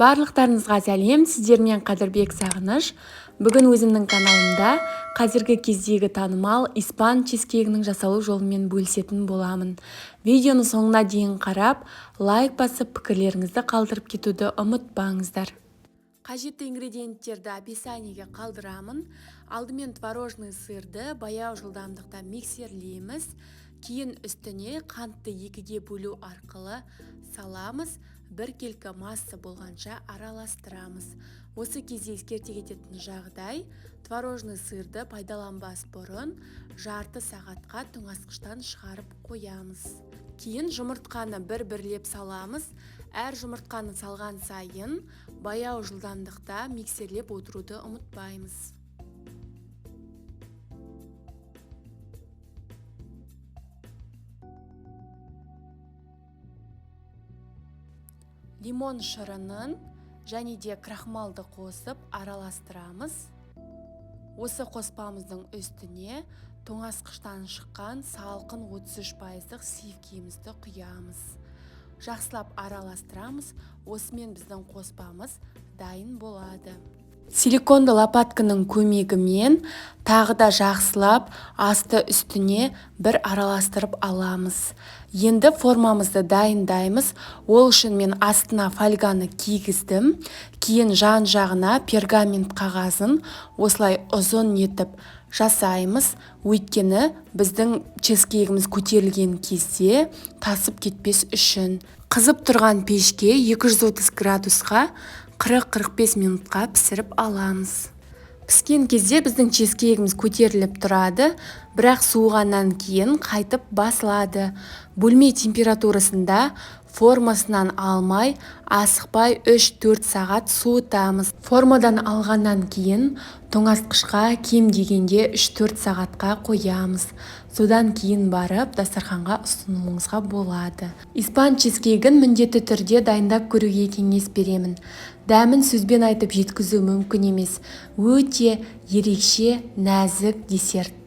Барлықтарыңызға сәлем, сіздермен Қадірбек Сағыныш. Бүгін өзімнің каналымда қазіргі кездегі танымал испан чизкейгінің жасалу жолымен бөлісетін боламын. Видеоны соңына дейін қарап, лайк басып, пікірлеріңізді қалдырып кетуді ұмытпаңыздар. Қажетті ингредиенттерді описаниеге қалдырамын. Алдымен творожный сырды баяу жылдамдықта миксерлейміз. Кейін үстіне қантты екіге бөлу арқылы саламыз. Біркелкі масса болғанша араластырамыз. Осы кезде ескерте кететін жағдай, творожный сырды пайдаланбас бұрын жарты сағатқа тоңазытқыштан шығарып қоямыз. Кейін жұмыртқаны бір-бірлеп саламыз. Әр жұмыртқаны салған сайын баяу жылдамдықта миксерлеп отыруды ұмытпаймыз. Лимон шырынын және де крахмалды қосып араластырамыз. Осы қоспамыздың үстіне тоңазытқыштан шыққан салқын 33%-лық сливкиімізді құямыз. Жақсылап араластырамыз. Осымен біздің қоспамыз дайын болады. Силиконды лопатканың көмегімен тағы да жақсылап асты үстіне бір араластырып аламыз. Енді формамызды дайындаймыз. Ол үшін мен астына фольганы кигіздім. Кейін жан-жағына пергамент қағазын осылай ұзын етіп жасаймыз. Өйткені біздің чизкейгіміз көтерілген кезде тасып кетпес үшін. Қызып тұрған пешке 230 градусқа 40-45 минутқа пісіріп аламыз. Піскен кезде біздің чизкейгіміз көтеріліп тұрады, бірақ суығаннан кейін қайтып басылады. Бөлме температурасында формасынан алмай, асықпай 3-4 сағат суытамыз. Формадан алғаннан кейін тоңазытқышқа кем дегенде 3-4 сағатқа қоямыз. Содан кейін барып дастарханға ұсынуыңызға болады. Испан чизкейгін міндетті түрде дайындап көруге кеңес беремін. Дәмін сөзбен айтып жеткізу мүмкін емес. Өте ерекше нәзік десерт.